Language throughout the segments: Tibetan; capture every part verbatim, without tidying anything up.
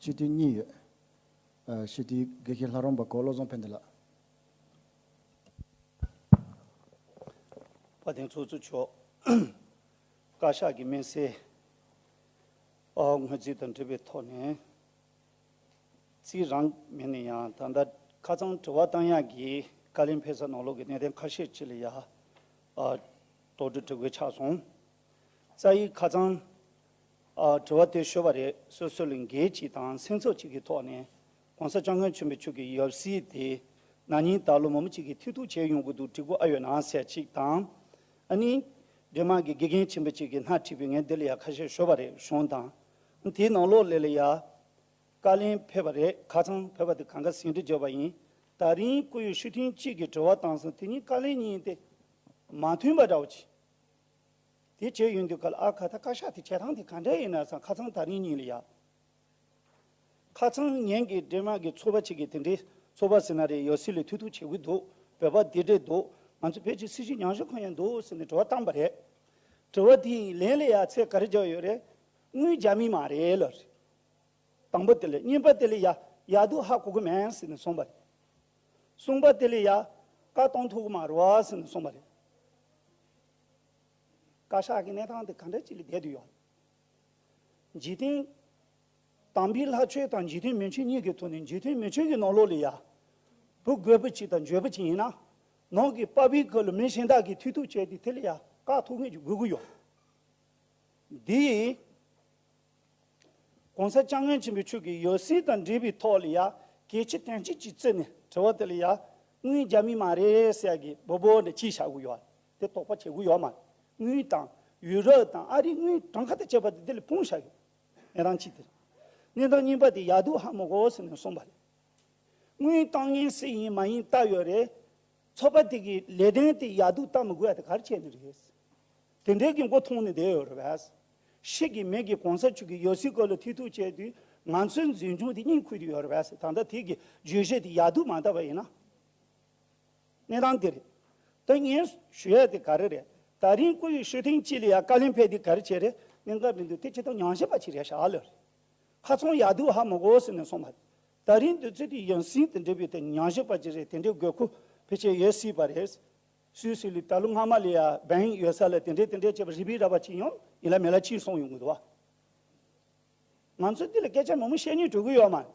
སྤྱི་འཐུས་གཉིས་ཡོད། ཨ། སྤྱི་འཐུས་དགེ་བཤེས་ལྷ་རམས་པ་གོ་བློ་བཟང་ཕན་བདེ་ལགས། དཔལ་ལྡན་ཚོགས་གཙོ་མཆོག་བཀའ་ཤག་གི་སྨན་སྲིད། ཨ། སྔོན་རྩིས་དང་འབྲེལ་བའི་ཐོག་ནས། རྩིས་རང་མིན་ན་ཡང་ད་ལྟ་ཁ་སང་དྲི་བ་བཏང་ཡག་གི་བཀའ་ལན་ཕེབས་ས་ནང་ལོགས་ཀྱི་གནད་དོན་ཁ་ཤས་ཅིག་ལ་ཡ། ཨ། དོགས་འདྲི་འདྲི་དགོས་ཆགས་སོང་། རྩ་ཡིག་ཁ་སང་། ཨ། དྲི་བ་དེ་ཞུས་པ་རེད། སོ་སོ་ལ་འགན་གཅིག་དང་སེམས་ཚོར་གཅིག་གི་ཐོག་ནས་༸གོང་ས་༸སྐྱབས་མགོན་ཆེན་པོ་མཆོག་གི་ཡབ་སྲས་དེ་ན་ནིང་ད་ལོ་མང་པོ་ཅིག་གིས་ཐེ་གཏོགས་བྱས་ཡོང་གི་འདུག་འགྲིག་གི་ཨ་ཡོད་ན་ཟེར་གཅིག་དང་། ཨ་ནི་འབྲེལ་མ་གི་དགེ་རྒན་ཆེན་པོ་ཅིག་གིས་སྣེ་ཁྲིད་པའི་ངས་འདི་ལ་ཡ་ཁ་ཤས་ཞུས་པ་རེད། གཞུང་དང་། དེའི་ནང་ལོགས་ལ་ལ་ཡ་བཀའ་ལན་ཕེབས་པ་རེད། ཁ་སང་ཕེབས་པ་དེ་གང་ག་ཟིན་བྲིས་བརྗོད་པ་ཡིན། ད་རིང་བཀུར་འོས་སྤྱི་འཐུས་གཅིག་གིས་དྲི་བ་བཏང་སོང་། དེ་གཉིས་བཀའ་ལན་གཉིས་དེ་མ་མཐུན་པ་འདྲ་བོ་ཅིག་དེ་བྱས་ཡོང་དུས་ག་ལ། ཨ་ཁ། ད་བཀའ་ཤག་དེ་བྱེད་སྟངས་དེ་ག་འདྲ་ཡིན་ན་བསམ། ཁ་སང་ད་རིང་གཉིས་ལ་ཡ། ཁ་སང་ངེད་ཀྱི་འབྲེལ་མ་གི་ཚོགས་པ་ཅིག་གིས་དེ་འདྲའི་ཚོགས་པ་ཟེར་ན་རེད། ཡབ་སྲས་ལ་ཐེ་གཏོགས་བྱེད་ཀྱི་འདུག་བོད་པ་དེ་འདྲས་འདུག་ང་ཚོ་བོད་ཀྱི་སྲིད་བྱུས་ཉམས་ཞིབ་ཁང་ཡང་འདུག་ཟེར་ནས་དྲི་བ་བཏང་པ་རེད། དྲི་བ་དེའི་ལན་ལ་ཡ་ཚད་ག་རེ་བརྒྱབ་ཡོད་རེད། དངུལ་རྒྱ་མི་མ་རེད་ལབ་རེད། དང་པོ་དེ་ལ། གཉིས་པ་དེ་ལ་ཡ་ཡག་སྡུག་ཧ་གོ་གི་མེད་ཟེར་ནས་གསུངས་པ་རེད། གསུམ་པ་དེ་ལ་ཡ་བཀའ་གཏོང་ཐུབ་ཀྱི་མ་རེད་བ་ཟེར་ནས་གསུངས་པ་རེད། བཀའ་ཤག་གི་གནས་སྟངས་དེ་ག་འདྲ་ཅིག་ལ་བསྡད་དུ་ཡོད། འཇིག་རྟེན། དམ་པའི་ལྷ་ཆོས་དང་འཇིག་རྟེན་མི་ཆོས་གཉིས་ཀྱི་ཐོག་ནས། འཇིག་རྟེན་མི་ཆོས་ཀྱི་ནང་ལོགས་ལ་ཡ། བུ་རྒོད་པོ་ཅིག་དང་འཇོལ་པོ་ཅིག་ཡིན་ན། ནང་གི་པ་ཕའི་ཁ་ལ་མི་གཞན་དག་གིས་ཐེ་གཏོགས་བྱས་ཏེ་དེ་ལ་ཡ་བཀག་ཐུབ་མཁན་ཅིག་དགོས་ཀྱི་ཡོད། འདི་ཡིས། ༸གོང་ས་༸སྐྱབས་མགོན་ཆེན་པོ་མཆོག་གི་ཡབ་སྲས་དང་འབྲེལ་བའི་ཐོག་ལ་ཡ་གལ་ཆེ་དོན་ཆེ་ཅིག་བརྩིས་ནས་དྲི་བ་དེ་ལ་ཡ། དངུལ་རྒྱ་མི་མ་རེད་ཟེར་གི་སྦོ་སྦོ་ནས་གཅིག་བཞག་གི་ཡོད་རེད། དེ་དོགས་པ་བྱེད་དགོས་ཡོད་མ་རེད། དངུལ་དང་ཡུ་རོབ་དང་ཨ་རིའི་དངུལ་གྲངས་ཀ་དང་བཅས་པ་དེ་དེ་ལ་སྤུངས་བཞག་ཡོད། གནས་སྟངས་གཅིག་དེ་རེད། གནས་སྟངས་གཉིས་པ་དེ་ཡག་སྡུག་ཧ་མ་གོ་ཟེར་ནས་གསུངས་པ་རེད། དངུལ་བཏང་མཁན་སུ་ཡིན་མ་ཡིན་བལྟ་ཡོད་རེད། ཚོགས་པ་དེ་གི་ལས་དོན་དེ་ཡག་སྡུག་བལྟ་མི་དགོས་ཡ་དེ་ག་རེ་བྱས་ནས་རེད། དེ་འདྲའི་གི་མགོ་འཐོམས་ནས་བསྡད་ཡོད་རེད་པས། ཕྱི་གི་མི་གིས་གོང་ས་མཆོག་གི་ཡབ་སྲས་སྐོར་ལ་ཐེ་གཏོགས་བྱས་དུས་ང་ཚོའི་འཛིན་སྐྱོང་དེ་གཉིད་ཁུག་དུ་ཡོད་རེད་པས། ད་ལྟ་དེ་གི་བརྗོད་གཞི་དེ་ཡག་སྡུག་མ་བལྟ་བ་ཡིན་ན། གནས་སྟངས་དེ་རེད། ད་ངས་ཞུ་ཡ་དེ་ག་རེ་རེད། ད་རིང་བཀུར་འོས་སྤྱི་འཐུས་གཅིག་ལ་ཡ་བཀའ་ལན་ཕེབས་དེ་ག་རེ་བྱས་རེད། གནད་འགག་མི་འདུག་དེ་ཅི་ཐུབ་ཉམས་ཞིབ་པ་ཅིག་རེད་ཤག་ལབ་རེད། ཁ་ཚང་ཡག་སྡུག་ཧ་མ་གོ་ཟེར་ནས་གསུངས་པ་རེད། ད་རིང་དུས་ཚོད་དེ་ཡང་སྲིད་དེ་འདྲ་བའི་དེ་ཉམས་ཞིབ་པ་ཅིག་རེད། དེ་འདྲའི་དགོས་མཁོ་ཕལ་ཆེར་ཡོད་སྲིད་པ་རེད། སུད་སི་ལ་ད་ལོ་སྔ་མ་ལ་ཡ་བན་ཡོད་ས་ལ་དེ་འདྲས་དེ་འདྲས་བྱས་པ་རིག་པའི་ར་བ་ཅིག་ཡང་ཡིན་ལ་མེད་ལ་ཕྱིར་སོང་ཡོང་གི་འདུག་བ། ང་ཚོས་འདི་ལ་སྐད་ཆ་མང་པོ་བཤད་སྙིང་བྲོ་གི་ཡོད་མ་རེད།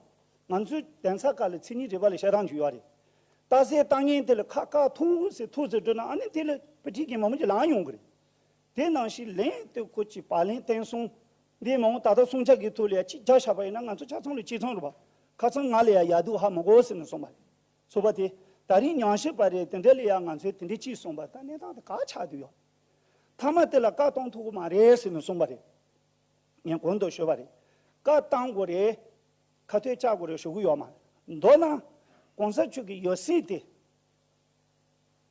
ང་ཚོའི་གདན་ས་ཁག་ལ་མཚན་ཉིད་རིག་པ་ལ་བཤད་སྟངས་ཅིག་ཡོད་རེད། རྟགས་གསལ་བཏང་མཁན་དེ་ལ་ཁ་བཀག་ཐུག་ཟེར་ཐུག་ཟེར་འགྲོ་ན། ཨ་ནི་དེ་ལ་དཔེ་ཁྲིད་མཁན་མང་པོ་ཅིག་ལངས་ཡོང་གི་རེད། དེ་ནང་བཞིན་ལན་དེ་ཁོ་ཅིག་བག་ལན་བསྟན་སོང་། འདི་མ་འོངས་ད་ལྟ་སྲུང་བྱ་གི་ཐོག་ལ་ཡ་གཅིག་རྒྱག་བཞག་པ་ཡིན་ན་ང་ཚོ་ཆ་ཚང་ལ་གཅིག་མཚུངས་རེད་པ། ཁ་ཚང་ང་ལ་ཡ་ཡག་སྡུག་ཧ་མ་གོ་ཟེར་ནས་གསུངས་པ་རེད། ཚོགས་པ་དེ་ད་རིང་ཉམས་ཞིབ་པ་རེད། དེ་འདྲ་ལ་ཡ་ང་ཚོས་དེ་འདྲ་གཅིག་གསུངས་པ། ད་གནས་སྟངས་དེ་ག་ཆགས་བསྡད་ཡོད། མཐའ་མ་དེ་ལ་བཀའ་གཏོང་ཐུབ་ཀྱི་མ་རེད་ཟེར་ནས་གསུངས་པ་རེད། ངས་གོང་དུ་ཞུས་པ་རེད། བཀའ་བཏང་དགོས་རེད། ཁ་གཏད་བཅག་དགོས་རེད་ཞུ་གི་ཡོད་མ་རེད། མདོར་ན་༸གོང་ས་མཆོག་གི་ཡབ་སྲས་དེ་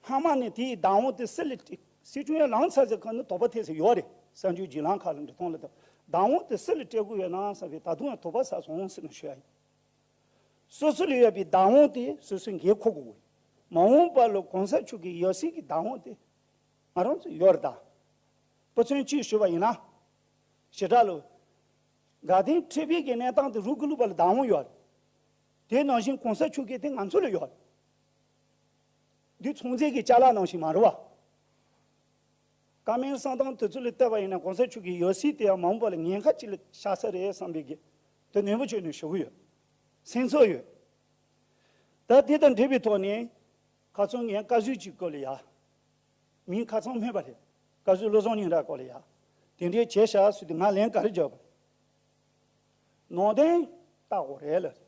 སྔ་མ་ནས་དེའི་བདག་དབང་དེ་སུ་ལ་སྤྲད། སྲིད་སྐྱོང་ཡར་ལངས་ཚར་ཚེ་ཁོ་ནི་དོགས་པ་ཐེབས་ས་ཡོད་རེད། གསར་འགྱུར་བརྒྱུད་ལམ་ཁག་ལ་འབྲི་སྟངས་ལ་ད་བདག་དབང་དེ་སུ་ལ་སྤྲད་དགོས་ཡོད་ན་བསམ་པའི་ད་དུང་ཡང་དོགས་པ་ཟ་སོང་ཟེར་ནས་ཞུ་ཡ་ཡིན། སོ་སོ་ལ་ཡོད་པའི་བདག་དབང་དེ་སོ་སོས་འགན་འཁུར་དགོས། མ་འོངས་པ་ལ་གོང་ས་མཆོག་གི་ཡབ་སྲས་ཀྱི་བདག་དབང་དེ་ང་རང་ཚོ་ཡོད་རེད་ད། དཔེ་མཚོན་གཅིག་ཞུས་པ་ཡིན་ན། ཞེ་དྲག་ལོ། དགའ་ལྡན་ཁྲི་པའི་གི་གནས་སྟངས་དེ་རུ་ཀུ་ལུ་པ་ལ་བདག་དབང་ཡོད་རེད། དེ་ནང་བཞིན་གོང་ས་མཆོག་གི་དེ་ང་ཚོ་ལ་ཡོད་རེད། འདི་ཚོང་རྫས་ཀྱི་ཅ་ལག་ནང་བཞིན་མ་རེད་བ། བཀའ་མོལ་གསུང་སྟངས་དེ་ཚོ་ལ་བལྟས་པ་ཡིན་ན་གོང་ས་མཆོག་གི་ཡབ་སྲས་དེ་ཡང་མ་འོངས་པ་ལ་ཉེན་ཁ་ཅིག་ལ་ཆགས་ས་རེད་བསམ་པའི་གི་དེ་ནན་པོ་བྱས་ནས་ཞུ་གི་ཡོད། སེམས་ཚོར་ཡོད། ད་དེ་དང་འབྲེལ་བའི་ཐོག་ནས་ཁ་སང་ངས་བཀའ་ཟུར་གཅིག་སྐོར་ལ་ཡ། མིང་ཁ་སང་སྨོས་པ་རེད། བཀའ་ཟུར་བློ་བཟང་སྙན་གྲགས་སྐོར་ལ་ཡ། དེ་འདྲའི་བྱས་ཤག་ཟེར་དུས་ང་ལན་ག་རེ་བརྒྱབ་པ། ནང་དོན་བལྟ་དགོས་རེད་ལ།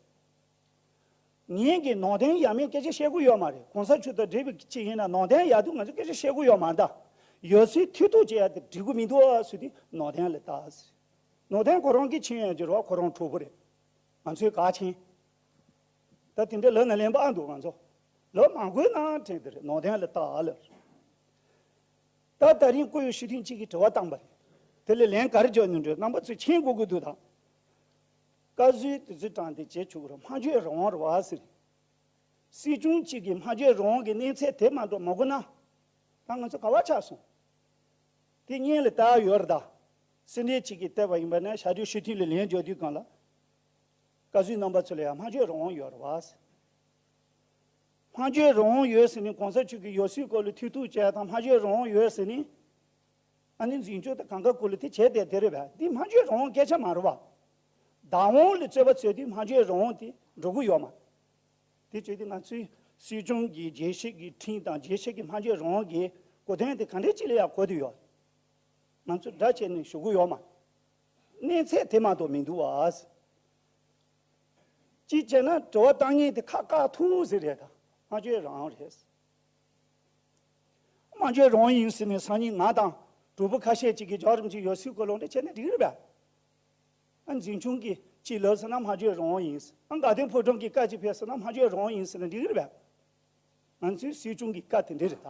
ངས་ཀྱི་ནང་དོན་ཡ་མའི་སྐད་ཆ་བཤད་དགོས་ཡོད་མ་རེད། གོང་ས་མཆོག་དང་འབྲེལ་བའི་ཅིག་ཡིན་ན་ནང་དོན་ཡག་སྡུག་ང་ཚོ་སྐད་ཆ་བཤད་དགོས་ཡོད་མ་རེད་ད། ཡོད་ཚད་ཐུགས་ཐུགས་བྱེད་ཡ་དེ་འགྲིག་གི་མི་འདུག་ཟེར་དུས་ནང་དོན་ལ་བལྟ་ཟེར། ནང་དོན་ཁོ་རང་གིས་ཕྱིན་ཡོད་ཀྱི་རེད་བ། ཁོ་རང་གྲོགས་པོ་རེད། ང་ཚོའི་ག་ཕྱིན། ད་དེ་འདྲའི་ལབ་ན་ལན་པ་ཨ་འདུག་ང་ཚོ། ལབ་མ་དགོས་ན་དྲན་དེ་རེད། ནང་དོན་ལ་བལྟ་ལབ། ད་ད་རིང་བཀུར་འོས་སྤྱི་འཐུས་གཅིག་གིས་དྲི་བ་བཏང་པ་རེད། དེ་ལ་ལན་ག་རེ་བརྒྱབ་ནས་འགྲོ། རྣམ་པ་ཚོས་མཁྱེན་དགོས་ཀྱི་འདུག་ད། བཀའ་ཟུར་དེ་ཚོའི་གྲངས་དེ་བྱེད་ཆོག་གི་རེད། སྨྲ་བརྗོད་རང་དབང་རེད་བ་ཟེར། སྲིད་སྐྱོང་གཅིག་གིས་སྨྲ་བརྗོད་རང་དབང་གི་གནས་ཚད་དེ་མ་འགྲོ་མ་དགོས་ན། ད་ང་ཚོ་ག་བ་ཆགས་སོང་། དེ་སྔོན་ལ་བལྟ་ཡོད་རེད་ད། སེ་འབྲས་གཅིག་གིས་བལྟས་པ་ཡིན་པ་ན་ཞབས་དྲུང་སྤྱི་འཐུས་ལ་ལན་རྒྱག་དུས་སྒང་ལ། བཀའ་ཟུར་རྣམ་པ་ཚོ་ལ་ཡང་སྨྲ་བརྗོད་རང་དབང་ཡོད་རེད་བ། སྨྲ་བརྗོད་རང་དབང་ཡོད་ཟེར་ནས་གོང་ས་མཆོག་གི་ཡང་སྲིད་སྐོར་ལ་ཐེ་གཏོགས་བྱས་དང་སྨྲ་བརྗོད་རང་དབང་ཡོད་ཟེར་ནས། ཨ་ནི་འཛིན་སྐྱོང་དང་གང་ག་སྐོར་ལ་དེ་བྱས་བསྡད་དེ་རེད་པས། འདི་སྨྲ་བརྗོད་རང་དབང་སྐད་ཆ་མ་རེད་བ། བདག་དབང་ལ་རྩོད་པ་རྩོད་དུས་སྨྲ་བརྗོད་རང་དབང་དེ་འགྲོ་གི་ཡོད་མ། དེ་བྱས་ཏེ་ང་ཚོའི་སྲིད་སྐྱོང་གི་རྒྱལ་སྤྱི་གི་ཁྲིམས་དང་རྒྱལ་སྤྱི་གི་སྨྲ་བརྗོད་རང་དབང་གི་གོ་དོན་དེ་ག་འདྲས་ཅིག་ལ་ཡང་གོ་བསྡད་ཡོད། ང་ཚོ་འདྲ་བྱས་ནས་ཞུ་གི་ཡོད་མ། གནས་ཚད་དེ་མ་གཏོགས་མི་འདུག་བ། གཅིག་བྱས་ན་དྲི་བ་བཏང་མཁན་དེ་ཁ་བཀག་ཐུབ་ཟེར་རེད་ད། སྨྲ་བརྗོད་རང་དབང་རེད། སྨྲ་བརྗོད་རང་དབང་ཡིན་ཟེར་ནས་སང་ཉིན་ང་དང་གྲོགས་པོ་ཁ་ཤས་ཅིག་གིས་རྒྱལ་བ་རིན་པོ་ཆེ་ཡང་སྲིད་སྐོར་ལ་འདྲ་བྱས་ན་འགྲིག་རེད་པས། ཨ་འཛིན་སྐྱོང་གིས་ཅིག་ལབ་ཟེར་ན་སྨྲ་བརྗོད་རང་དབང་ཡིན། ཨ་དགའ་ལྡན་ཕོ་བྲང་གིས་བཀའ་ཅིག་ཕེབས་ཟེར་ན་སྨྲ་བརྗོད་རང་དབང་ཡིན་ཟེར་ན་འགྲིག་རེད་པས། ང་ཚོའི་སྲིད་སྐྱོང་གི་བཀའ་དེ་འདྲ་རེད་ད།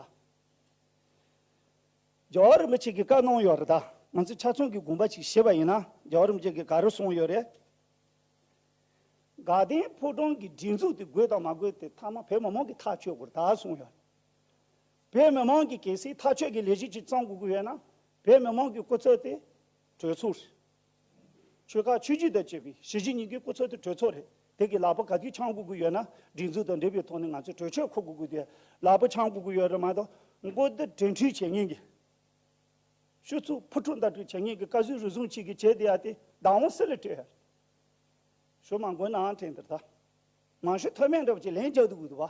རྒྱལ་བ་རིན་པོ་ཆེ་གིས་བཀའ་གནང་ཡོད་རེད་ད། ང་ཚོ་ཆ་ཚང་གི་དགོངས་པ་ཅིག་བཞེས་པ་ཡིན་ན་རྒྱལ་བ་རིན་པོ་ཆེ་གིས་ག་རེ་གསུངས་ཡོད་རེད། དགའ་ལྡན་ཕོ་བྲང་གི་སྒྲིག་འཛུགས་དེ་དགོས་དང་མ་དགོས་དེ་ཐ་མ་བོད་མི་མང་གིས་ཐག་གཅོད་དགོས་རེད་ད་གསུངས་ཡོད། བོད་མི་མང་གིས་གལ་སྲིད་ཐག་གཅོད་ཀྱི་ལས་གཞི་ཅིག་བརྩམ་དགོས་ཀྱི་ཡོད་ན་བོད་མི་མང་གི་སྐུ་ཚབ་དེ་གྲོས་ཚོགས་རེད། ཆོལ་ཁ་ཆོས་བརྒྱུད་དང་བཅས་པའི་གཞིས་བྱེས་གཉིས་ཀའི་སྐུ་ཚབ་དེ་གྲོས་ཚོགས་རེད། དེ་གི་ལག་པ་ག་དུས་འཆང་དགོས་ཀྱི་ཡོད་ན་སྒྲིག་འཛུགས་དང་འབྲེལ་བའི་ཐོག་ནས་ང་ཚོས་གྲོས་ཆོད་འཁོད་དགོས་ཀྱི་དེ་ལག་པ་འཆང་དགོས་ཀྱི་ཡོད་རེད་མ་གཏོགས་མགོ་བདེ་དྲན་འཕྲུལ་བྱེད་མཁན་གྱི། ཤུགས་ཚུགས་ཕུ་ཁྲུ་ལྟ་གྲུབ་བྱེད་མཁན་གྱི་བཀའ་ཟུར་རུལ་སུངས་གཅིག་གིས་བྱས་བསྡད་ཡ་དེ་བདག་དབང་སུ་ལ་སྤྲད་ཡ་རེད། ཞུ་མ་དགོས་ནའང་དྲན་དེར་ད། མང་ཤོས་ཐོན་མེད་འདྲ་པོ་ཅིག་ལན་རྒྱག་འདུག་གི་འདུག་བ།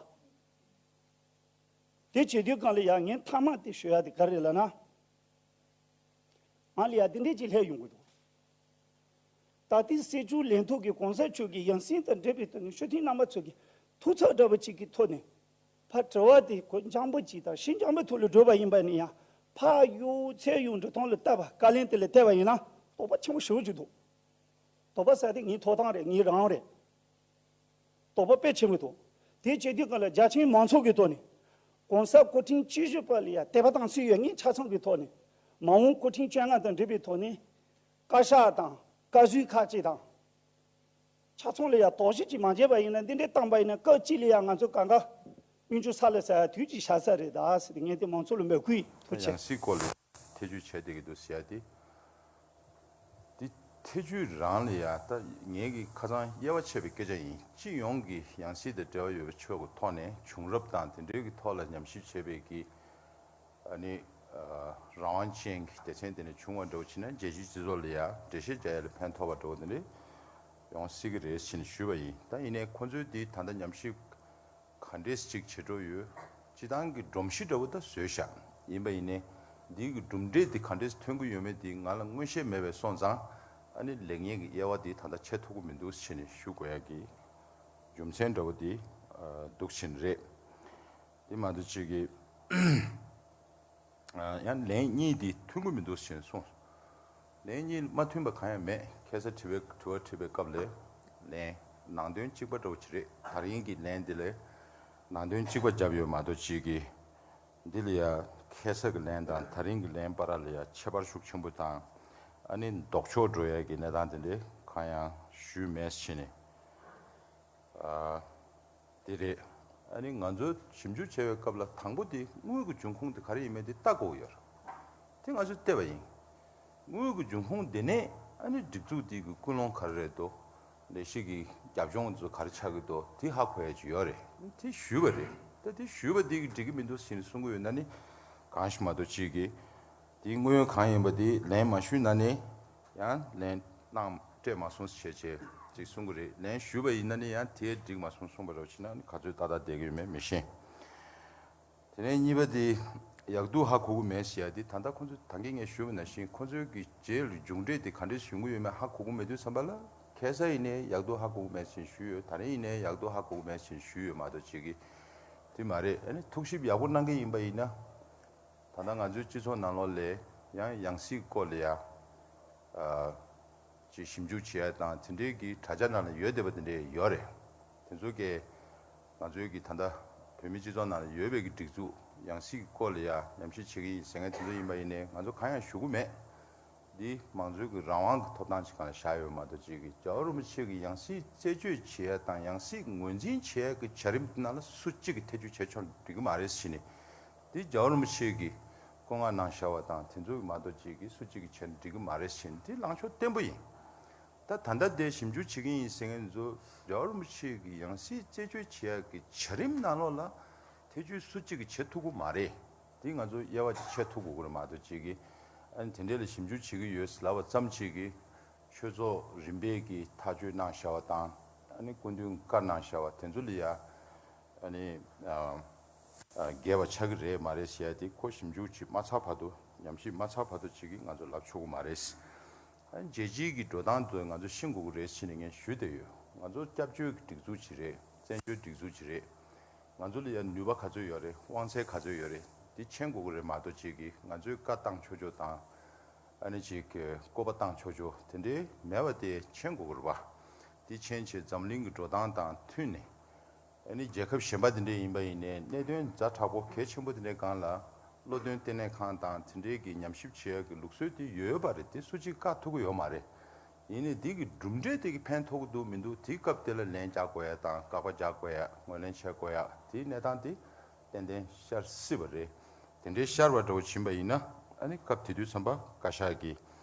དེ་བྱེད་དུས་སྒང་ལ་ཡང་ངས་མཐའ་མ་དེ་ཞུ་ཡ་དེ་ག་རེ་ལབ་ན། ང་ལ་ཡ་དེ་འདྲས་ཅིག་སླེབས་ཡོང་གི་འདུག་ད་ལྟའི་སྲིད་བྱུས་ལས་ཐོག་གི་གོང་ས་མཆོག་གི་ཡང་སྲིད་དང་འབྲེལ་བའི་ཐོག་ནས་ཤོག་ཐེངས་རྣམ་པ་ཚོ་གི་ཐུགས་ཚོགས་འདྲ་པོ་ཅིག་གི་ཐོག་ནས་ཕར་དྲི་བ་དེ་གོ་འཇམ་པོ་ཅིག་དང་ཤིན་འཇམ་པོའི་ཐོག་ལ་བསྒྲུབས་པ་ཡིན་པ་ནི་ཡང་ཕར་གཡུག་ཚེ་གཡུག་འགྲོ་སྟངས་ལ་བལྟས་པ་བཀའ་ལན་དེ་ལ་བལྟས་པ་ཡིན་ན་དོགས་པ་ཆེན་པོ་ཞེ་པོ་ཅིག་འདུག་དོགས་པ་ཟེར་དེ་ངའི་ཐོབ་ཐང་རེད། ངའི་རང་རེད། དོགས་པ་དཔེ་ཆེན་པོ་འདུག་དེ་བྱེད་དུས་སྒང་ལ་རྒྱ་ཆེའི་མང་ཚོགས་ཀྱི་ཐོག་ནས་གོང་ས་སྐུ་ཕྲེང་བཅུ་བཞི་པ་ལ་ཡ་དད་པ་དང་སྲི་ཡོད་ངས་ཆ་ཚང་གི་ཐོག་ནས་མ་འོངས་སྐུ་ཕྲེང་བཅོ་ལྔ་དང་འབྲེལ་བའི་ཐོག་ནས་བཀའ་ཤག་དང་བཀའ་ཟུར་ཁག་ཅིག་དང་། ཆ་ཚང་ལ་ཡང་དོགས་གཞི་ཅིག་མ་བྱས་པ་ཡིན་ན་འདི་འདྲའི་བཏང་པ་ཡིན་ན་སྐབས་གཅིག་ལ་ཡང་ང་ཚོ་གང་ག་སྨིན་ཆུ་ས་ལ་ཟ་ཡ་དུས་ཀྱི་ཤ་ས་རེད་ད་ཟེར་ཏེ་ངས་དེ་མང་ཚོགས་ལ་འབོད་སྐུལ་ཡིན། ཐུགས་རྗེ་ཆེ། ཡང་སྲིད་སྐོར་ལ་ཐེ་བྱུས་བྱས་བསྡད་ཀྱི་འདུག་ཟེར་ཡ་དེ། དེ་ཐེ་བྱུས་རང་ལ་ཡ་ད་ངས་ཀྱི་ཁ་སང་དབྱེ་བ་ཕྱེ་བའི་སྐད་ཆ་ཡིན། སྤྱི་ཡོངས་ཀྱི་ཡང་སྲིད་དང་འབྲེལ་བ་ཡོད་པའི་ཕྱོགས་ཀྱི་ཐོག་ནས་བྱུང་རབས་དང་དེ་འབྲེལ་གྱི་ཐོག་ལ་ཉམས་ཞིབ་བྱས་པའི་གི་ཨ་ནི་ཨ་རང་དབང་ཅན་གྱི་སྡེ་ཚན་དེ་ནས་བྱུང་བ་འདྲ་བོ་བྱས་ན་རྒྱལ་སྤྱིའི་སྤྱི་ཚོགས་ལ་ཡང་འགྲེལ་བཤད་རྒྱག་ཡ་ལ་ཕན་ཐོགས་པ་འདྲ་བོ་དེ་འདྲ་ཡོང་སྲིད་ཀྱི་རེད་ཟེར་ནས་ཞུས་པ་ཡིན། ད་ཡིན་ནའི་ཁོ་ཚོས་འདི་ད་ལྟ་ཉམས་ཞིབ་ག་འདྲས་ཅིག་བྱེད་འགྲོ་ཡོད། སྤྱི་བཏང་གི་སྒྲོམ་གཞི་འདྲ་བོ་ད་བཟོས་བཞག་ཡིན་པ་ཡིན་ནའི་འདི་གི་གྲུབ་འབྲས་འདི་ག་འདྲས་ཐོན་གྱི་ཡོད་མེད་འདི་ང་ལ་མངོན་ཤེས་མེད་པས་སོང་ཙང་ཨ་ནི་ལེགས་ཉེས་ཀྱི་དབྱེ་བ་འདི་ད་ལྟ་ཕྱེ་ཐུབ་ཀྱི་མི་འདུག་ཟེར་ནས་ཞུ་དགོས་ཡ་གི་རྒྱུ་མཚན་འདྲ་བོ་འདི་ཨ་འདུག་བཞིན་རེད། དེ་མ་གཏོགས་ཅིག་གི་ཨ་ཡང་ལན་གཉིས་དེ་མཐུན་གྱི་མི་འདུག་ཞེས་གསུངས། ལན་གཉིས་མ་མཐུན་པ་གང་ཡང་མེད། ཁ་སང་དྲི་བའི་དྲི་བ་དྲིས་པའི་སྐབས་ལ་ལན་ནང་དོན་གཅིག་པ་འདྲ་བོ་ཅིག་རེད། ད་རིང་གི་ལན་འདི་ལ་ནང་དོན་གཅིག་པ་བརྒྱབ་ཡོད་མ་གཏོགས་ཅིག་གི་འདི་ལ་ཡ་ཁ་སང་གི་ལན་དང་ད་རིང་གི་ལན་བར་ལ་ཡ་ཁྱད་པར་ཤུགས་ཆེན་པོ་དང་ཨ་ནི་ལྡོག་ཕྱོགས་འགྲོ་ཡ་གི་གནས་སྟངས་དེ་འདྲ་གང་ཡང་ཞུས་མེད་ཟེར་ནས། ཨ། དེ་རེད། ཨ་ནི་ང་ཚོ་ཞིབ་འཇུག་བྱས་པའི་སྐབས་ལ་དང་པོ་དེ་དངུལ་གྱི་འབྱུང་ཁུངས་དེ་ག་རེ་ཡིན་མིན་དེ་ལྟ་དགོས་ཡོད་རེད། དེ་ང་ཚོས་བལྟས་པ་ཡིན། དངུལ་གྱི་འབྱུང་ཁུངས་དེ་ནས་ཨ་ནི་སྒྲིག་འཛུགས་དེ་གི་ཀུན་སློང་ག་རེ་རེད་འདུག་ལས་གཞི་གི་རྒྱབ་ལྗོངས་ཚོ་ག་རེ་ཆགས་ཀྱི་འདུག་དེ་ཧ་གོ་ཡ་ཅིག་ཡོད་རེད། དེ་ཞུས་པ་རེད། ད་དེ་ཞུས་པ་དེ་གི་འགྲིག་གི་མི་འདུག་ཟེར་ནས་གསུང་གི་ཡོད་ན་ནི་གང་ཞིག་མ་གཏོགས་ཅིག་གི་དེའི་དངོས་ཡོད་གང་ཡིན་པ་དེ་ལན་མ་ཞུས་ན་ནི་ཡང་ལན་གནང་སྤྲད་མ་སོང་ཞེས་བྱས་ཅིག་གསུང་གི་རེད། ལན་ཞུས་པ་ཡིན་ན་ནི་ཡང་དེ་འགྲིག་མ་སོང་གསུངས་པ་རོགས་བྱས་ན་ནི་ག་ཚོད་ཏག་ཏག་བསྡད་ཀྱི་ཡོད་མེད་མི་ཤེས། དེ་ནས་གཉིས་པ་དེ་ཡག་སྡུག་ཧ་གོ་གི་མེད་ཟེར་ཡ་དེ་ད་ལྟ་ཁོང་ཚོས་ད་གིན་ངས་ཞུས་པ་ནང་བཞིན་ཁོང་ཚོའི་གི་རྗེས་ལ་མཇུག་འབྲས་དེ་ག་འདྲས་བྱུང་གི་ཡོད་མེད་ཧ་གོ་གི་མེད་དུས་ཙམ་པ་ལ་ཁ་སང་ཡིན་ནའི་ཡག་སྡུག་ཧ་གོ་གི་མེད་ཟེར་ཞུས་ཡོད། ད་རིང་ཡིན་ནའི་ཡག་སྡུག་ཧ་གོ་གི་མེད་ཟེར་ཞུས་ཡོད་མ་གཏོགས་ཅིག་གི་དེ་མ་རེད། ཨ་ནི་ཐུགས་ཞིབ་ཡག་པོ་གནང་གི་ཡིན་པ་ཡིན་ན། ད་ལྟ་ང་ཚོའི་སྤྱི་ཚོགས་ནང་ལོགས་ལ་ཡང་ཡང་སྲིད་སྐོར་ལ་ཡ། ཨ། ཅིག་ཞིབ་འཇུག་བྱེད་ཡ་དང་དེ་འབྲེལ་གྱི་དྲ་རྒྱ་ནང་ལ་ཡོད་བསྡད་པ་དེ་འདྲས་ཡོད་རེད། དེ་ཚོ་གས་ང་ཚོའི་གི་ད་ལྟ་བོད་མི་སྤྱི་ཚོགས་ནང་ལ་ཡོད་པའི་གི་སྒྲིག་འཛུགས་ཡང་སྲིད་སྐོར་ལ་ཡ་ཉམས་ཞིབ་བྱེད་ཀྱི་ཡིན་ཟེར་མཁན་དེ་ཚོ་ཡིན་པ་ཡིན་ནའི་ང་ཚོ་གང་ཡང་ཞུ་གི་མེད། འདི་མང་གཙོའི་གི་རང་དབང་གི་ཐོབ་ཐང་ཅིག་སྒང་ལ་བཞག་ཡོད་མ་གཏོགས་ཅིག་གི་རྒྱལ་བ་རིན་པོ་ཆེ་གི་ཡང་སྲིད་རྩད་གཅོད་བྱེད་ཡ་དང་ཡང་སྲིད་ངོས་འཛིན་བྱེད་ཡ་གི་བྱ་རིམ་དེ་ནང་ལ་སུ་གཅིག་གི་ཐེ་བྱུས་བྱས་ཆོག་འགྲིག་གི་མ་རེད་ཟེར་ནས། འདི་རྒྱལ་བ་རིན་པོ་ཆེ་གིས་བཀའ་མངགས་གནང་བཞག་པ་དང་དེ་ཚོ་མ་གཏོགས་ཅིག་གིས་སུ་གཅིག་གིས་བྱས་ན་འགྲིག་གི་མ་རེད་ཟེར་ནས་འདི་ལངས་ཕྱོགས་བརྟན་པོ་ཡིན། ད་ད་ལྟ་དེ་ཞིབ་འཇུག་བྱེད་ཀྱི་ཡིན་ཟེར་མཁན་ཚོ་རྒྱལ་བ་རིན་པོ་ཆེ་གི་ཡང་སྲིད་རྩད་གཅོད་བྱེད་ཡག་གི་བྱ་རིམ་ནང་ལོགས་ལ་ཐེ་བྱུས་སུ་གཅིག་གིས་བྱེད་ཐུབ་ཀྱི་མ་རེད། དེ་ང་ཚོ་དབྱེ་བ་ཅིག་ཕྱེ་ཐུབ་དགོས་ཀྱི་རེད་མ་གཏོགས་གཅིག་གིས་ཨ་ནི་དེ་འདྲས་ལ་ཞིབ་འཇུག་བྱེད་ཀྱི་ཡོད་ལབ་པ་ཙམ་གཅིག་གིས་ཆོས་ཚོགས་རིམ་པས་ཀྱི་ཐག་གཅོད་གནང་བཞག་པ་དང་ཨ་ནི་སྐུ་མདུན་བཀའ་གནང་བཞག་པ་དེ་ཚོ་ལ་ཡ་ཨ་ནི་ཨ་ཨ་འགལ་བ་ཆགས་ཀྱི་རེད་མ་རེད་ཟེར་ཡ་དེ་ཁོ་ཞིབ་འཇུག་ཅིག་མ་ཚར་བར་དུ་ཉམས་ཞིབ་མ་ཚར་བར་དུ་གཅིག་གིས་ང་ཚོ་ལབ་ཆོག་གི་མ་རེད། ཨ་ནི་རྒྱལ་སྤྱིའི་གི་འགྲོ་སྟངས་དེ་ང་ཚོ་ཤེས་དགོས་ཀྱི་རེད་ཟེར་ནས་ངས་ཞུས་བསྡད་ཡོད། ང་ཚོ་སྐྱབས་བཅོལ་གྱི་སྒྲིག་འཛུགས་ཅིག་རེད། བཙན་བྱོལ་སྒྲིག་འཛུགས་ཅིག་རེད། ང་ཚོ་ལ་ཡང་ནུས་པ་ག་ཚོད་ཡོད་རེད། དབང་ཚད་ག་ཚོད་ཡོད་རེད། འདི་མཁྱེན་དགོས་ཀྱི་རེད་མ་གཏོགས་ཅིག་གིས་ང་ཚོས་བཀའ་བཏང་ཆོག་ཆོག་དང་། ཨ་ནི་ཅིག་གི་བཀོད་པ་བཏང་ཆོག་ཆོག་དེ་འདྲའི་མེད་པ་དེ་མཁྱེན་དགོས་ཀྱི་རེད་པ། འདི་མཁྱེན་བྱས་འཛམ་གླིང་གི་འགྲོ་སྟངས་དང་མཐུན་ནས། ཨ་ནི་རྒྱལ་ཁབ་གཞན་པ་དེ་འདྲ་ཡིན་པ་ཡིན་ནའི་གནད་དོན་ཛ་དྲག་པོ་གལ་ཆེན་པོ་དེ་འདྲའི་སྒང་ལ་བློ་འདོན་ལྟེ་གནས་ཁང་དང་དེ་འདྲའི་གི་ཉམས་ཞིབ་བྱེད་ཡག་གི་ལུགས་སྲོལ་དེ་ཡོད་པ་རེད། དེ་སུ་གཅིག་བཀག་ཐུབ་ཀྱི་ཡོད་མ་རེད། ཡིན་ནའི་དེ་གི་གྲུབ་འབྲས་དེ་གི་ཕན་ཐོགས་ཀྱི་འདུག་མི་འདུག་དེའི་སྐབས་དེ་ལ་ལན་རྒྱག་དགོས་ཡ་དང་བཀག་པ་རྒྱག་དགོས་ཡ་ངོས་ལེན་བྱེད་དགོས་ཡ་དེའི་གནས་སྟངས་དེ་ཏན་ཏན་ཤར་སྲིད་པ་རེད། དེ་འདྲའི་ཤར་བ་འདྲ་བོ་ཕྱིན་པ་ཡིན་ན་ཨ་ནི་སྐབས་དེ་དུས་ཙམ་པ་བཀའ་ཤག་གི་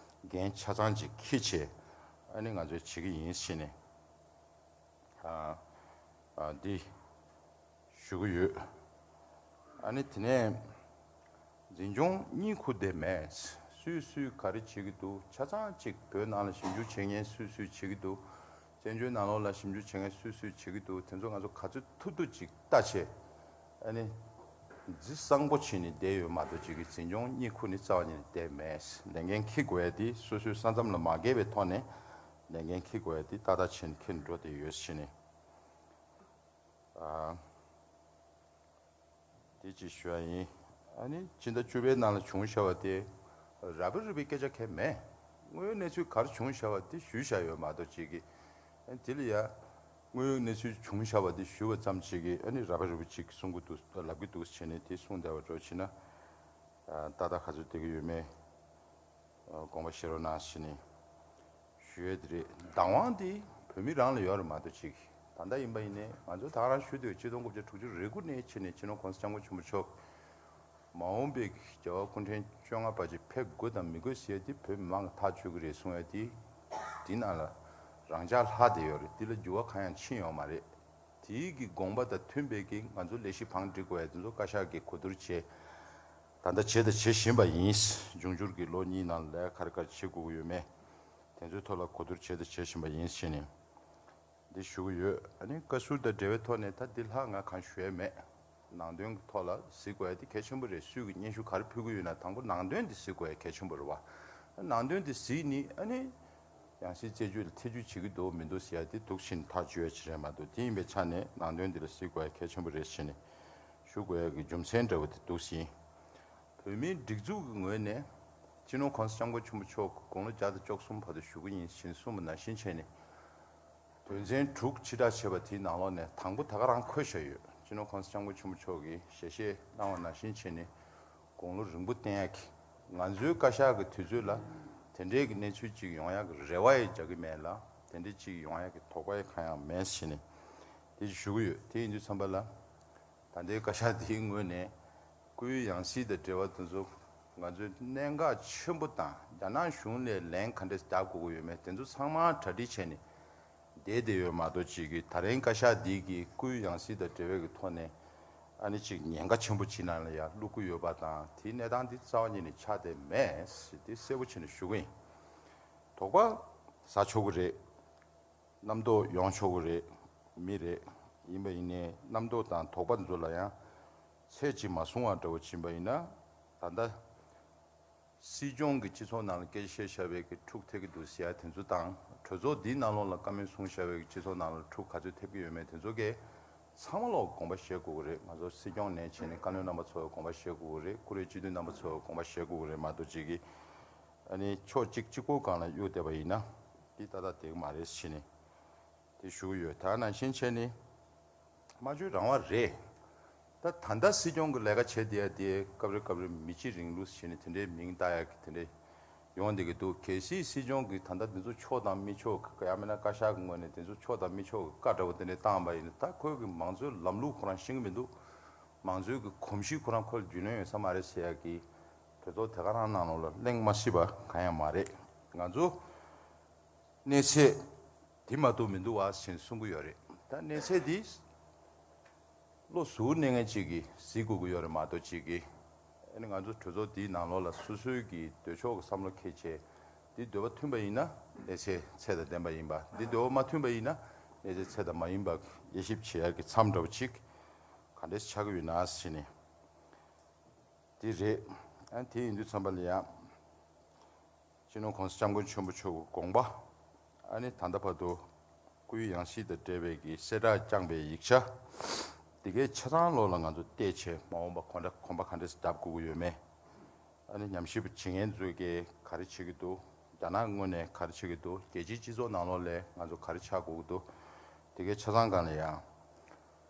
འགན་ཆ་ཚང་ཅིག་འཁྱེར་བྱས་ཨ་ནི་ང་ཚོས་བྱེད་ཀྱི་ཡིན་ཟེར་ནས། ཨ་ཨ་འདི་ཞུ་གི་ཡོད། ཨ་ནི་དེ་ནས་འཛིན་སྐྱོང་གཉིད་ཁུག་བསྡད་མེད། སུས་སུས་ག་རེ་བྱེད་ཀྱི་འདུག་ཆ་ཚང་གཅིག་བོད་ནང་ལ་ཞིབ་འཇུག་བྱེད་མཁན་སུས་སུས་བྱེད་ཀྱི་འདུག་བཙན་བྱོལ་ནང་ལོགས་ལ་ཞིབ་འཇུག་བྱེད་མཁན་སུས་སུས་བྱེད་ཀྱི་འདུག་དེ་ཚོ་ང་ཚོ་ག་ཚོད་ཐུབ་ཐུབ་ཅིག་ལྟ་བྱས། ཨ་ནི། རྫི་གསང་པོ་བྱས་ནས་བསྡད་ཡོད་མ་གཏོགས་ཅིག་གི་འཛིན་སྐྱོང་གཉིད་ཁུག་ནས་རྩ་བ་ཉིད་ནས་བསྡད་མེད། ལས་འགན་འཁྱེར་དགོས་ཡ་དེ་སོ་སོའི་ས་མཚམས་ལ་མ་འགལ་བའི་ཐོག་ནས་ལས་འགན་འཁྱེར་དགོས་ཡ་དེ་ཏག་ཏག་བྱས་ནས་འཁྱེར་འགྲོ་བསྡད་ཡོད་ཟེར་ནས། ཨ། དེ་ཅིག་ཞུ་ཡ་ཡིན། ཨ་ནི་ཕྱི་ཟླ་བཅུ་པའི་ནང་ལ་བྱུང་བཞག་པ་དེ་ར་བི་རུ་བའི་སྐད་ཆ་གང་ཡང་མེད། དངོས་ཡོད་གནས་ཚུལ་ག་རེ་བྱུང་བཞག་པ་དེ་ཞུས་བཞག་ཡོད་མ་གཏོགས་ཅིག་གི། ཨ་ནི་དེ་ལ་ཡ། དངོས་ཡོད་གནས་ཚུལ་བྱུང་བཞག་པ་དེ་ཞུ་བ་ཙམ་ཅིག་གིས་ཨ་ནི་ར་བ་རི་བ་ཅིག་གསུང་གི་འདུག་ལབ་ཀྱི་འདུག་བྱས་ནས་དེ་གསུང་བསྡད་པ་འདྲ་བྱས་ན། ཨ། ཏག་ཏག་ག་ཚོད་བསྡད་ཀྱི་ཡོད་མེད། ཨ། དགོངས་པ་བཞེས་རོགས་གནང་ཞེས་ནས་ཞུ་ཡས་དེ་རེད། བདག་དབང་དེ་བོད་མི་རང་ལ་ཡོད་རེད་མ་གཏོགས་ཅིག་ད་ལྟ་ཡིན་པ་ཡིན་ནའི་ང་ཚོ་ད་ག་རང་ཞུ་འདོད་ཆིག་སྟོང་དགུ་བརྒྱ་དྲུག་ཅུ་རེ་དགུ་ནས་བྱས་ནས་སྤྱི་ནོར་གོང་ས་སྐྱབས་མགོན་ཆེན་པོ་མཆོག་མ་འོངས་པའི་རྒྱལ་བ་སྐུ་ཕྲེང་བཅོ་ལྔ་པ་ཅིག་ཕེབས་དགོས་དང་མི་དགོས་ཟེར་ཡ་དེ་བོད་མི་མང་གིས་ཐག་གཅོད་ཀྱི་རེད་གསུང་ཡ་དེ། དེ་ནང་ལ་རང་འཇགས་ལྷག་བསྡད་ཡོད་རེད། དེ་ལ་འགྱུར་བ་གང་ཡང་ཕྱིན་ཡོད་མ་རེད། དེའི་གི་དགོངས་པ་དང་མཐུན་པའི་གི་ང་ཚོ་ལས་གཞི་བང་སྒྲིག་དགོས་ཡ་དེ་ཚོ་བཀའ་ཤག་གིས་གོ་བསྡུར་བྱས། ད་ལྟ་བྱས་དང་བྱེད་བཞིན་པ་ཡིན། འབྱུང་འགྱུར་གྱི་ལོ་གཉིས་ནང་ལ་ག་རེ་ག་རེ་བྱེད་དགོས་ཀྱི་ཡོད་མེད། དེ་ཚོའི་ཐོག་ལ་གོ་བསྡུར་བྱས་དང་བྱེད་བཞིན་པ་ཡིན་ཟེར་ནས། འདི་ཞུ་གི་ཡོད། ཨ་ནི་བཀའ་ཟུར་དང་འབྲེལ་བའི་ཐོག་ནས་ད་འདི་ལྷག་ང་གང་ཞུ་ཡས་མེད། ནང་དོན་གྱི་ཐོག་ལ་གཟིགས་དགོས་ཡ་དེ་གལ་ཆེན་པོ་རེད། སུས་ཀྱི་སྙན་ཞུ་ག་རེ་ཕུལ་གྱི་ཡོད་ན་དང་པོ་ནང་དོན་དེ་གཟིགས་དགོས་ཡ་གལ་ཆེན་པོ་རེད་བ། ནང་དོན་དེ་གཟིགས་ནི་ཨ་ནི། ཡང་སྲིད་རྩད་གཅོད་ལ་ཐེ་བྱུས་བྱེད་ཀྱི་འདུག་མི་འདུག་ཟེར་ཡ་དེ་འདུག་བཞིན་ཐག་གཅོད་ཡ་ཅིག་རེད་མ་གཏོགས་དེ་ཡིན་པའི་ཆ་ནས་ནང་དོན་འདི་ལ་གཟིགས་དགོས་ཡ་གལ་ཆེན་པོ་རེད་ཟེར་ནས་ཞུ་དགོས་ཡ་གི་རྒྱུ་མཚན་འདྲ་བོ་དེ་འདུག་ཟིན། བོད་མིའི་སྒྲིག་འཛུགས་ཀྱི་ངོས་ནས་སྤྱི་ནོར་གོང་ས་སྐྱབས་མགོན་ཆེན་པོ་མཆོག་གི་དགུང་ལོ་བརྒྱ་དང་བཅུ་གསུམ་བར་དུ་བཞུགས་ཀྱི་ཡིན་ཞེས་གསུངས་པ་ནང་བཞིན་བྱས་ནས། དོན་ཚན་དྲུག་ཕྱིར་བསྒྲགས་བྱས་པ་དེའི་ནང་ལོགས་ནས་དང་པོ་ད་ག་རང་འཁོད་བཞག་ཡོད། སྤྱི་ནོར་གོང་ས་སྐྱབས་མགོན་ཆེན་པོ་མཆོག་གིས་ཞལ་བཞེས་གནང་བ་ནང་བཞིན་བྱས་ནས་དགུང་ལོ་རིང་པོ་བསྟེན་ཡག་གི། ང་ཚོའི་བཀའ་ཤག་གི་དུས་ཚོད་ལ་དེ་འདྲའི་གི་གནས་ཚུལ་ཅིག་ཡོང་ཡག་གི་རེ་བ་ཡང་རྒྱག་གི་མེད་ལ། དེ་འདྲའི་ཅིག་ཡོང་ཡག་གི་དོགས་པ་ཡང་གང་ཡང་མེད་ཟེར་ནས་དེ་ཞུ་གི་ཡོད། དེ་ཡིན་དུས་ཙམ་པ་ལ། ད་ལྟའི་བཀའ་ཤག་འདིའི་ངོས་ནས་སྐུའི་ཡང་སྲིད་དང་འབྲེལ་བ་དེ་ཚོ་ང་ཚོས་གནད་འགག་ཆེན་པོ་དང་རྒྱ་ནག་གཞུང་ལ་ལན་ག་འདྲ་རྒྱག་དགོས་ཀྱི་ཡོད་མེད་དེ་ཚོ་ཚང་མ་གྲ་སྒྲིག་བྱས་ནས་བསྡད་བསྡད་ཡོད་མ་གཏོགས་ཅིག་གིས་ད་རིང་བཀའ་ཤག་འདི་གིས་སྐུའི་ཡང་སྲིད་དང་འབྲེལ་བའི་གི་ཐོག་ནས་ཨ་ནི་ཅིག་ཉེན་ཁ་ཆེན་པོ་ཅིག་ནང་ལ་ཡར་བླུག་གི་ཡོད་པ་དང་དེའི་གནས་སྟངས་འདི་རྩ་བ་ཉིད་ནས་ཆགས་བསྡད་མེད་ཟེར་དེ་གསལ་པོ་བྱས་ནས་ཞུ་གི་ཡིན། དོགས་པ་ཟ་ཆོག་གི་རེད། རྣམ་རྟོག་ཡོང་ཆོག་གི་རེད། མི་རེད། ཡིན་པ་ཡིན་ནའི་རྣམ་རྟོག་དང་དོགས་པ་འདི་ཚོ་ལ་ཡང་ཚད་ཅིག་མ་བཟུང་བ་འདྲ་བོ་ཕྱིན་པ་ཡིན་ན། ད་ལྟ་སྲིད་སྐྱོང་གི་སྤྱི་ཚོགས་ནང་ལ་སྐད་ཆ་བཤད་བཞག་པའི་གི་འཁྲུག་ཐེབས་ཀྱི་འདུག་ཟེར་ཡ་དེ་ཚོ་དང་གྲོས་ཚོགས་འདིའི་ནང་ལོགས་ལ་བཀའ་མོལ་གསུངས་བཞག་པའི་གི་སྤྱི་ཚོགས་ནང་ལ་འཁྲུག་ག་ཚོད་ཐེབས་ཀྱི་ཡོད་མེད་དེ་ཚོ་གས་ཚང་མ་ལོག་དགོངས་པ་བཞེས་དགོས་ཀྱི་རེད། ང་ཚོ་སྲིད་སྐྱོང་ནས་བྱས་ནས་བཀའ་བློན་རྣམ་པ་ཚོ་དགོངས་པ་བཞེས་དགོས་ཀྱི་རེད། བཀུར་འོས་སྤྱི་འཐུས་རྣམ་པ་ཚོ་དགོངས་པ་བཞེས་དགོས་ཀྱི་རེད་མ་གཏོགས་ཅིག་གིས། ཨ་ནི་ཕྱོགས་གཅིག་གཅིག་པོ་སྒང་ལ་གཡུག་བསྡད་པ་ཡིན་ན་འདི་ཏག་ཏག་བསྡད་ཀྱི་མ་རེད་ཟེར་ནས་དེ་ཞུ་གི་ཡོད། ད་ནང་བཞིན་བྱས་ནས་སྨྲ་བརྗོད་རང་དབང་རེད། ད་ད་ལྟ་སྲིད་སྐྱོང་གི་ལས་ཀ་བྱེད་བསྡད་ཡ་དེ་སྐབས་རེ་སྐབས་རེ་མི་གཅིག་རིང་ལུགས་ཟེར་ནས་དེ་འདྲའི་མིང་བཏགས་ཡ་གི་དེ་འདྲའི་ཡོང་བསྡད་ཀྱི་འདུག་གལ་སྲིད་སྲིད་སྐྱོང་གིས་ད་ལྟ་འདི་ཚོ་ཆོག་དང་མི་ཆོག་གི་ཡང་མིན་ན་བཀའ་ཤག་གི་ངོས་ནས་དེ་ཚོ་ཆོག་དང་མི་ཆོག་གི་བཀའ་འདྲ་བོ་དེ་འདྲའི་བཏང་བ་ཡིན་ན། ད་ཁོས་གི་མང་གཙོའི་ལམ་ལུགས་ཁོ་རང་ཤེས་ཀྱི་མི་འདུག་མང་གཙོའི་གི་གོམས་གཤིས་ཁོ་རང་ཁོ་ལ་རྒྱུས་ལོན་ཡོད་ས་མ་རེད་ཟེར་ཡ་གི་གྲོས་ཚོགས་དེ་ག་རང་ནང་ལོགས་ལ་གླེང་མ་སྲིད་པ་གང་ཡང་མ་རེད། ང་ཚོ་ གནས་ཚད་དེ་མ་གཏོགས་མི་འདུག་བ་ཞེས་གསུང་གི་ཡོད་རེད། ད་གནས་ཚད་འདི་བློ་གཟུ་བོར་གནས་མཁན་ཅིག་གིས་གཟིགས་དགོས་ཀྱི་ཡོད་རེད་མ་གཏོགས་ཅིག་གིས། ཨ་ནི་ང་ཚོ་གྲོས་ཚོགས་འདིའི་ནང་ལོགས་ལ་སོ་སོའི་གི་འདོད་ཕྱོགས་ཀྱི་བསམ་བློ་འཁྱེར་བྱས། འདི་འདོད་པ་མཐུན་པ་ཡིན་ན་གནས་ཚད་ཚད་དང་ལྡན་པ་ཡིན་པ། འདི་འདོད་པ་མ་མཐུན་པ་ཡིན་ན་གནས་ཚད་ཚད་དང་མ་ཡིན་པ་དབྱེ་ཞིབ་བྱེད་ཡག་གི་མཚམས་འདྲ་བོ་ཅིག་ག་འདྲས་ཆགས་ཀྱི་ཡོད་ན་ཟེར་ནས། འདི་རེད། ཨ་དེ་ཡིན་དུས་ཙམ་པ་ལ་ཡང་། སྤྱི་ནོར་༸གོང་ས་༸སྐྱབས་མགོན་ཆེན་པོ་མཆོག་གི་དགོངས་པ། ཨ་ནི་ད་ལྟ་བར་དུ་སྐུའི་ཡང་སྲིད་དང་འབྲེལ་བའི་གི་གསལ་བསྒྲགས་བསྐྱངས་པའི་ཡིག་ཆ། འདི་གའི་ཆ་ཚང་ལོགས་ལ་ང་ཚོ་བལྟས་བྱས་མ་འོངས་པ་གོམ་པ་གོམ་པ་ག་འདྲས་བརྒྱབ་དགོས་ཀྱི་ཡོད་མེད། ཨ་ནི་ཉམས་ཞིབ་བྱེད་མཁན་ཚོས་ཀྱིས་ག་རེ་བྱེད་ཀྱི་འདུག་རྒྱ་ནག་ངོས་ནས་ག་རེ་བྱེད་ཀྱི་འདུག་རྒྱལ་སྤྱིའི་སྤྱི་ཚོགས་ནང་ལོགས་ལ་ང་ཚོ་ག་རེ་ཆགས་དགོས་ཀྱི་འདུག་དེ་གའི་ཆ་ཚང་སྒང་ལ་ཡང་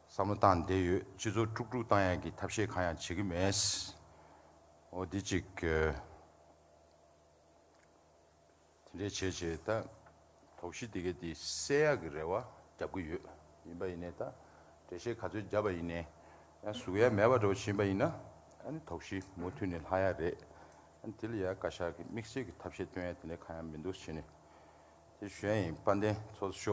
བསམ་བློ་བཏང་བསྡད་ཡོད། སྤྱི་ཚོགས་དཀྲུག་དཀྲུག་བཏང་ཡག་གི་ཐབས་ཤེས་གང་ཡང་བྱེད་ཀྱི་མེད། འོ་འདི་གཅིག་དེ་འདྲས་བྱས་བྱས་ད་དོགས་གཞི་དེ་གའི་དེ་སེལ་ཡག་གི་རེ་བ་རྒྱབ་ཀྱི་ཡོད། ཡིན་པ་ཡིན་ནའི་ད་འགྲེལ་བཤད་ག་ཚོད་བརྒྱབ་པ་ཡིན་ནའི་ཡང་ཟུག་ཡ་མེད་པ་འདྲ་བོ་ཕྱིན་པ་ཡིན་ན། ཨ་ནི་དོགས་གཞི་མུ་མཐུད་ནས་ལྷག་ཡ་རེད། ཨ་ནི་དེ་ལ་ཡ་བཀའ་ཤག་གི་དམིགས་བསལ་གྱི་ཐབས་ཤེས་སྟོན་ཡ་དེ་འདྲ་གང་ཡང་མི་འདུག་བྱས་ནས་དེ་ཞུ་ཡ་ཡིན། དཔལ་ལྡན་ཚོགས་གཙོ་མཆོག